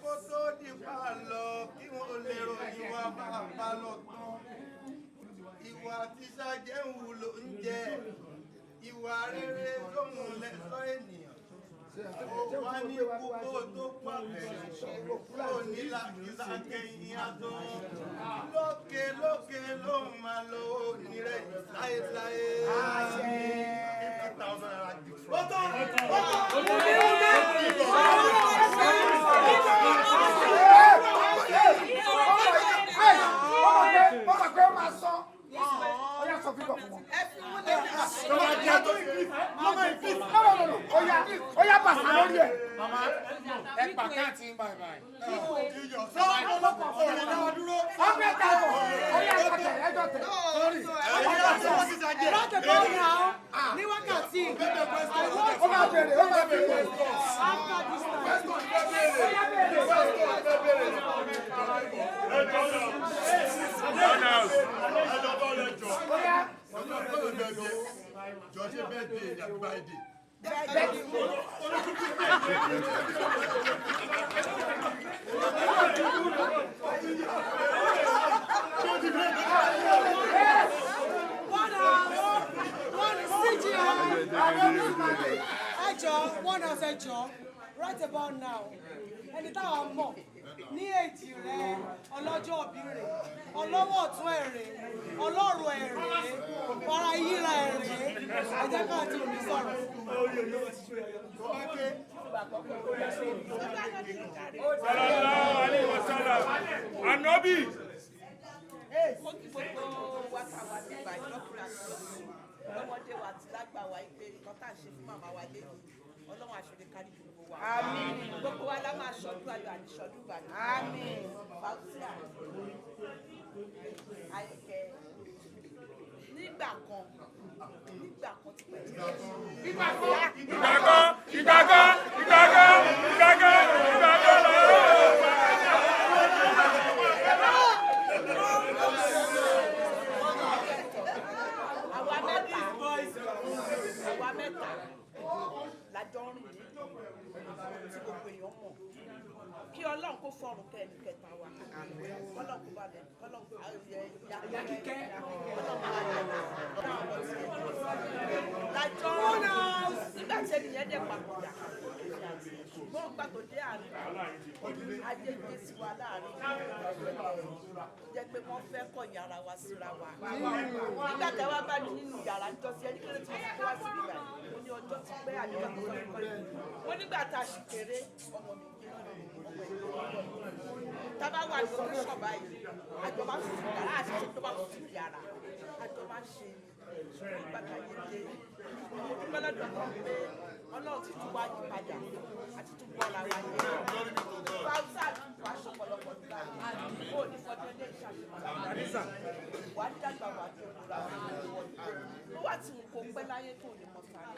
Kó tó di pa lọ kí wọ́n lè ròyìn wá bá a bá lọ tán. Ìwà tí sájẹ́ ń wù ló ń jẹ. Ìwà rere lóhùn lẹ́sọ́ ènìyàn. Ó wá ní kókó tó pàpẹ́. Ó ní làkìsà kẹ́yìn aṣọ. Lókè lókè ló ń máa lọ onírẹ̀ láéláé. 50,000 naira gift from. Ó tó ó tó. Ó mọ̀ pé ó máa sọ. Ó yá, sọ fígọ̀ fún wọn. No, no, no, no. Ó yá, ó yá, bàṣà lórí ẹ̀. Ẹ pa káàtì ń báyìí báyìí. 100,000. Ó yá, ẹjọ́ tẹ̀, ẹjọ́ tẹ̀. Right about now, ní wákàtí, Ó máa bèrè, ó máa bèrè. After this time. Ó yá, bèrè. Ó yá. Jọ, ṣe birthday ni àbí birthday? Bẹ́ẹ̀. One house, one CGI. Ẹjọ́, one house, ẹjọ́, right about now. Ẹni táwọn mọ̀ ní èjì rẹ̀, ọlọ́jọ́ òbí rẹ̀, ọlọ́wọ́ ọ̀tún ẹ̀ rẹ̀, ọlọ́run ẹ̀ rẹ̀, fara yíra ẹ̀ rẹ̀, ẹ jẹ́ ká àti òní sọ̀rọ̀. Sallallahu alayhi wa sallam. Anabi. Mo kí gbogbo wa tá a wà nígbà yìí, lọ́kùnrin àti lóbìnrin, lọ́mọdé wa àti lágbà wa, pé nǹkan tá à ń ṣe fún màmá wa lẹ́yìn, Ọlọ́run àṣọdẹ kárí gbogbo wa. Gbogbo wa la máa ṣọdún ayọ̀ àti ṣọdún ìbànújẹ́. Fausia Àyìnkẹ́, nígbà kan, nígbà kan ti pẹ́ tí Ìgbà kan, ìgbà kan, ìgbà kan, ìgbà kan, ìgbà kan lọ́wọ́. Àwa mẹ́ta, àwa mẹ́ta la jọ ń rìn ní tí gbogbo èèyàn mọ̀. Kí Ọlọ́run kó fọ̀run kẹ́ ẹnì kẹta wa, kọ́lọ́run kó bá bẹ̀, kọ́lọ́run kó ìyá kíkẹ́, kọ́lọ́run kó bá bẹ̀ láwọn tí la jọ ń rìn. Nígbà tí ẹnìyẹn dẹ̀ papòdà, ṣùgbọ́n gbà tó dé àárín, ayé gbé sí wa láàrin, jẹ́ pé wọ́n fẹ́ kọ̀yìn ara wa síra wa. Nígbà tí wọ́n bá mi nínú yàrá ń jọ́sí, ẹni kéré tí wọ́n fi wá sí ibà, mo ní ọjọ́ ti pẹ́ àdúgbò tó sọ fún mi. Mo nígbà tá a sì kéré, ọmọ mi gbé ọmọ ìlú tá a bá wà ní location báyìí, àjọ máa ń sùn yàrá, àṣìṣe tó bá sùn yàrá, àjọ máa ń ṣe. Ṣùgbọ́n ìgbà tá a yé dé, mo dúpẹ́ lọ́dọ̀ kan pé Ọlọ́run ti tún wá yí padà àti tún bọ́ ara wa yé. Fausa, wàá ṣọ̀pọ̀lọpọ̀ nígbà ó ní fọdún ilé ìṣàṣepọ̀, wàá dàgbà, wàá tó kúra ó wà tí n kò pẹ́ láyé tó ní mọ̀ sáré,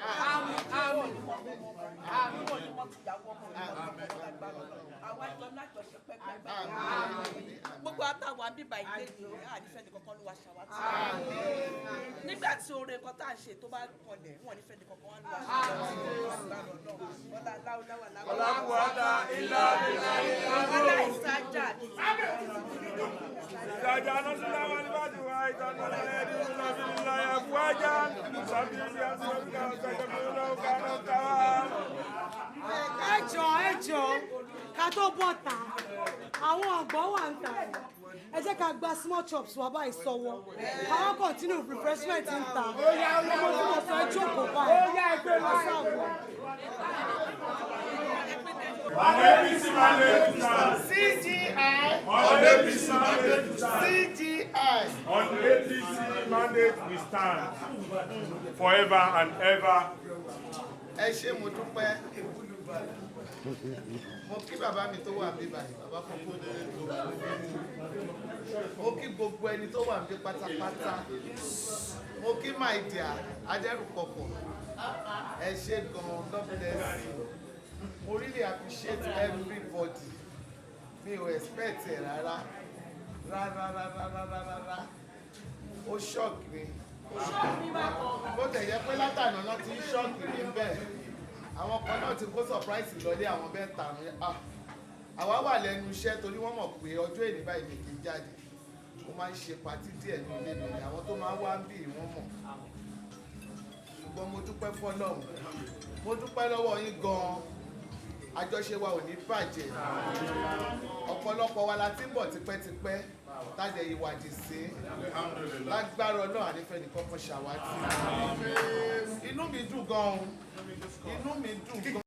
ó ní mọ̀ ọmọ, ó ní mọ̀ tìyàwó ọmọ, ó ní mọ̀ ọmọ lágbára. Àwa jọ náà jọ ṣe pẹ́pẹ́pẹ́. Gbogbo àtàwọn àbíbá ilé yìí, ànífẹ́ ní kankan ló wá ṣàwátì. Nígbà tí oore kan tá à ń ṣe tó bá kọlẹ̀, wọn nífẹ̀ẹ́ ní kankan wá ló wá ṣàwátì. Lágbára Ọlọ́run, ọlá láwùláwà láwùláwà Ọlákùwátà ilá bílá. ọlá ìsájà ní. Ìdájà nọ́sílá wà ní bàtí wá ìtànà lẹ́ẹ̀dí ìlàbí ìlàyà fúájà. Sàbí ìdí àti ọ̀gá ọ̀gá. Ká tó bọ̀ tà, àwọn ọ̀gbọ́n wà ń tà. Ẹ jẹ́ ká gba small chops wá báyìí sọ́wọ́. Àwọn continue refreshment ń ta. Mo tí mo fẹ́ jókòó báyìí. Ọ̀sán. On APC mandate we stand. CGI. On APC mandate we stand. CGI. On APC mandate we stand. Forever and ever. Ẹ ṣé, mo dúpẹ́. Mo kí bàbá mi tó wà níbí báyìí, bàbá fọ́pọ́. Mo kí gbogbo ẹni tó wà níbí pátápátá. Mo kí my dear Adẹ́rùpọ̀pọ̀. Ẹ ṣé gan-an, God bless you. Mo really appreciate everybody. Mi ò expect ẹ̀ rárá rárá rárá rárá rárá. Ó shock mi. Bó tẹ̀ yẹ pé látàná náà ti ń shock mi bẹ́ẹ̀, àwọn kan náà ti kó surprise lọlé, àwọn bẹ́ẹ̀ tà mí. Ah, àwa wà lẹ́nu iṣẹ́ torí wọ́n mọ̀ pé ọjọ́ èní báyìí mi kì í jáde. Mo máa ń ṣe party díẹ̀ ní ilé mi ni. Àwọn tó máa ń wá ń bì, wọ́n mọ̀. Ṣùgbọ́n mo dúpẹ́ fọlọ́run, mo dúpẹ́ lọ́wọ́ yín gan-an. Àjọṣe wa ò ní bàjẹ́. Ọ̀pọ̀lọpọ̀ wa la ti ń bọ̀ tipẹ́tipẹ́ tájẹ ìwádìí sí. Lágbára Ọlọ́run, ànífẹ́ nìkan kan ṣàwátì. Inú mi dùn gan-an, inú mi dùn gan.